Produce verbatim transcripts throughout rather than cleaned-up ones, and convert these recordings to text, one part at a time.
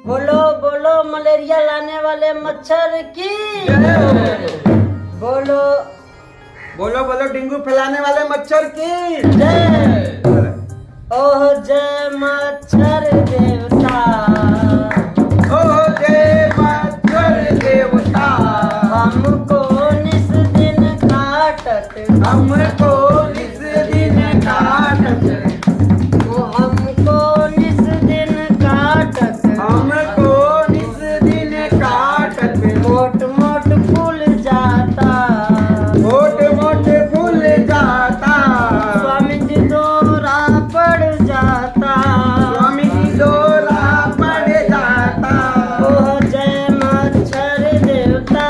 बोलो, बोलो, मलेरिया लाने वाले मच्छर की। जय। बोलो। बोलो, बोलो, डेंगू फैलाने वाले मच्छर की। जय। बोलो। ओह जय मच्छर देवता। ओह जय मच्छर देवता। हमको निस दिन काटत। हमको निस दिन काटत। ओ हमको निस दिन काटत। हमको निस दिन काटत। मोट मोट फूल जाता। मोट मोट फूल जाता। स्वामी जी दोरा पड़ जाता। स्वामी जी दोरा पड़ जाता। ओह जय मच्छर देवता।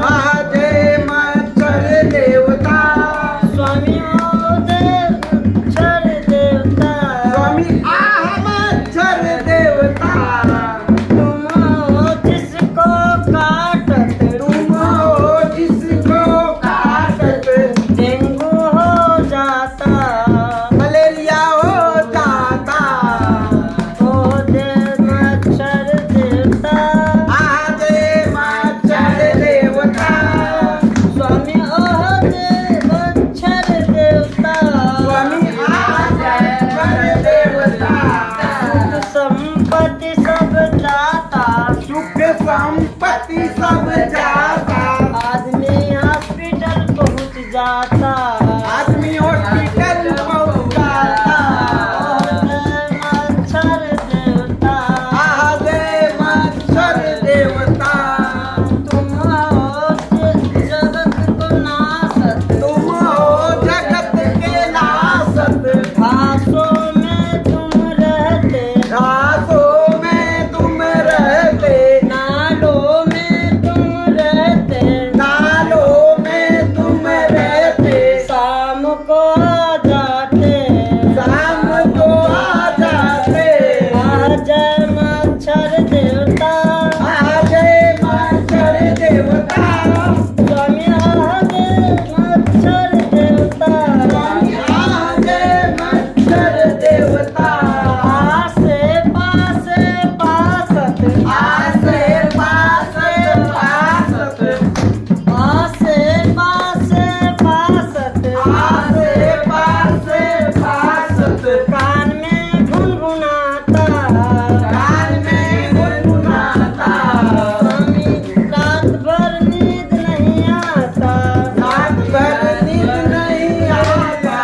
आ जय मच्छर देवता। स्वामी ओ जय मच्छर देवता। स्वामी आह मच्छर देवता। तुम हो जिसको काटत। तुम हो जिसको काटत। डेंगू हो जाता। मलेरिया हो जाता। ओ जय मच्छर देवता। आ जय मच्छर देवता। स्वामी ओ जय मच्छर देवता। स्वामी आ जय मच्छर देवता। सुख संपत्ति सब जाता। सुख संपत्ति सब जाता। आदमी हॉस्पिटल पहुँच जाता। आदमी हॉस्पिटल पहुँच जाता। आ जय मच्छर देवता। आ जय मच्छर देवता। तुम हो जगत को नासत। तुम हो जगत के नासत। घासों में तुम रहते। घासों में तुम रहते। नालों में तुम रहते। नालों में तुम रहते। शाम को आ जाते। शाम को आ जाते। आ जय मच्छर देवता। आ जय मच्छर देवता। स्वामी आ जय मच्छर देवता। स्वामी आ जय मच्छर देवता। आसे पासे पासत। आसे पासे पासत। आसे पासे पासत। आसे पासे पासत। कान में गुनगुनाता। कान में गुनगुनाता। स्वामी रात भर नींद नहीं आता। रात भर नींद नहीं आता।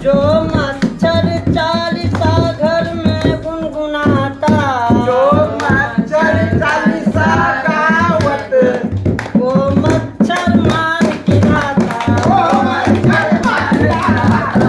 जो मच्छर चालीसा घर में गुनगुनाता। जो मच्छर चालीसा गावत। वो मच्छर मार गिराता। वो मच्छर मार गिराता।